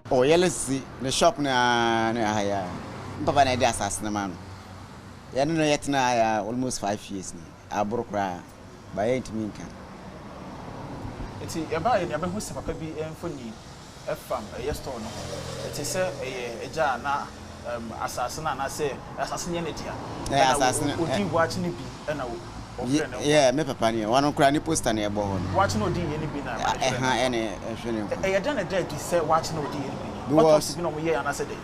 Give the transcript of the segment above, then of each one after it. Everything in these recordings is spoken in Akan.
Oh yɛle sisi ne shop no aa ne aha yi aa. Me papa na ɛde asase no maa no. Yɛne no yɛtena ha yi aa almost 5 years ni, aboro koraa, but yɛntumi nka. Nti yɛbaeɛ no yɛbɛhu sɛ papa bi mfoni fam ɛyɛ store no ho. Ɛte sɛ ɛyɛ agya a na asase no anaasɛ asase no yɛ ne dea. Ɛyɛ asase no. Ɛna ɔdii waakye no bi ɛna ɔhwere ne nkwa. Yeah, me papa ne ɔno koraa ne poster na ɛbɔ hɔ no. Waakye na ɔdii yɛ no bi na ɛma no hwere ne nkwa. Ɛha ɛna ɛhwere ne nkwa. Ɛyɛ dɛn na ɛda adi sɛ waakye na ɔdii yɛ no bi ni? Autopsy bi na wɔyɛɛ anaasɛ dɛn?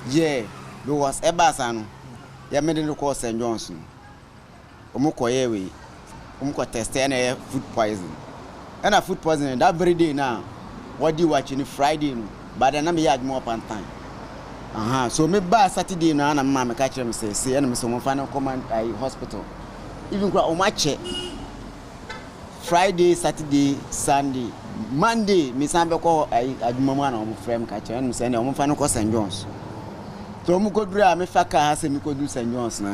Yeah, because ɛbaa saa no, yɛ mede no kɔɔ St. John's no, wɔn kɔyɛɛ wei, wɔn kɔ test, ɛna ɛyɛ food poison. Ɛna food poison that very day na wɔdi waakye no, Friday no, but then na meyɛ adwuma wɔ Pantan. Aha, so me baa Saturday no ana me maame ka kyerɛ me sɛ se ɛna me sɛ wɔn fa no kɔma ayi hospital. Even kora wɔn akyɛ Friday, Saturday, Sunday, Monday, me san bɛkɔ ayi adwuma mu ana wɔn frɛ me ka kyerɛ ɛna me sɛ ɛna wɔn fa no kɔ St. John's. So wɔn kɔduru a mefa kaa ha sɛ me kɔduru St. John's na.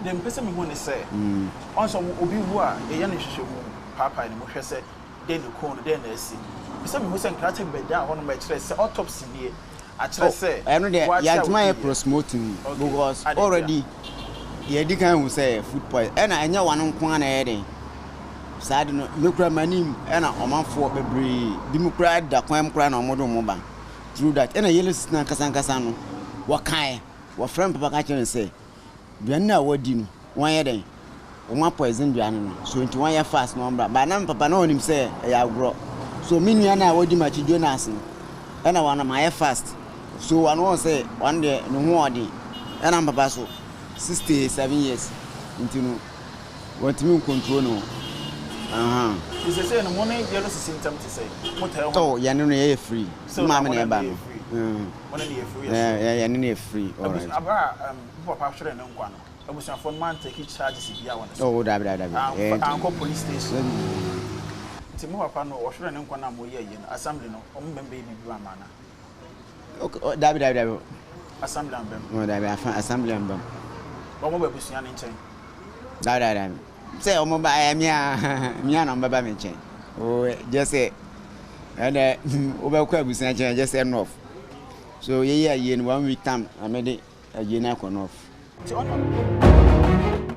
Deɛ mepɛ sɛ mehu ne sɛ, ɔn sɛ obi wu a, yɛyɛ no nhwehwɛmu, paapae ne mu hwɛ sɛ dɛn na ɛkuu no, dɛn na asi. Mepɛ sɛ mehu sɛ nkrataa bi bɛdaa hɔnom a ɛkyerɛ sɛ autopsy nie, akyerɛ sɛ ɛno deɛ waakye a yɛntoma yɛ wɔdiiɛ. Postmortem because Ade ntia. Already yɛdi kan hu sɛ food poison, ɛna ɛnyɛ wɔn nko ara na ɛyɛ den saa de no. Mekura m'anim, ɛna ɔmanfoɔ bebree bi mu koraa da kwan mu koraa na wɔde wɔn ba through that. Ɛna yellow sister ankasa ankasa no, wɔkae wɔfrɛ me papa ka kyerɛ no sɛ aduane no a wɔadi no, wɔnyɛ dɛn, wɔn apoison aduane no so, nti wɔnyɛ fast na wɔn bra. Ba na me papa na wɔnim sɛ ɛyɛ agorɔ, so me nua no a wɔdi m'akyi, Jonas no, ɛna wɔn ayɛ fast, so wɔn wɔn sɛ wɔn deɛ ne ho ɔden, ɛna me papa so 67 years nti no wɔntumi ncontrol no. Nti sɛsei no mo ne yellow sisi ntam te sɛ motaa hu? Oh, yɛne no yɛyɛ free. So me na maame mo na ne ɛba no no yɛ free? Mo ne no yɛ free, yɛ sure? Yɛne no yɛ free, alright. Abere a wo papa hwere ne nkwa no, abusuafoɔ no mantake charges bia wɔ ne so? Oh, dabi, dabi, dabi. Ankɔ police station? Nti mo papa no ɔhwere ne nkwa no a moyɛ yie no, assembly no ɔmo bɛn bɛyɛ biribi ama ana? Okay, oh, dabi, dabi, dabi. Assembly ambɛm? Oh, dabi, afa assembly ambam. Ɔmo bɛ abusua ne nkyɛn? Dabi, dabi, dabi, sɛ ɔmo ba ɛyɛ mia na ɔmo bɛba me nkyɛn o, gye sɛ ɛnɛ wobɛkɔ abusua nkyɛn, gye sɛ north so yɛyɛ ayie no one week time na mede ayie no akɔ north. Nti ɔno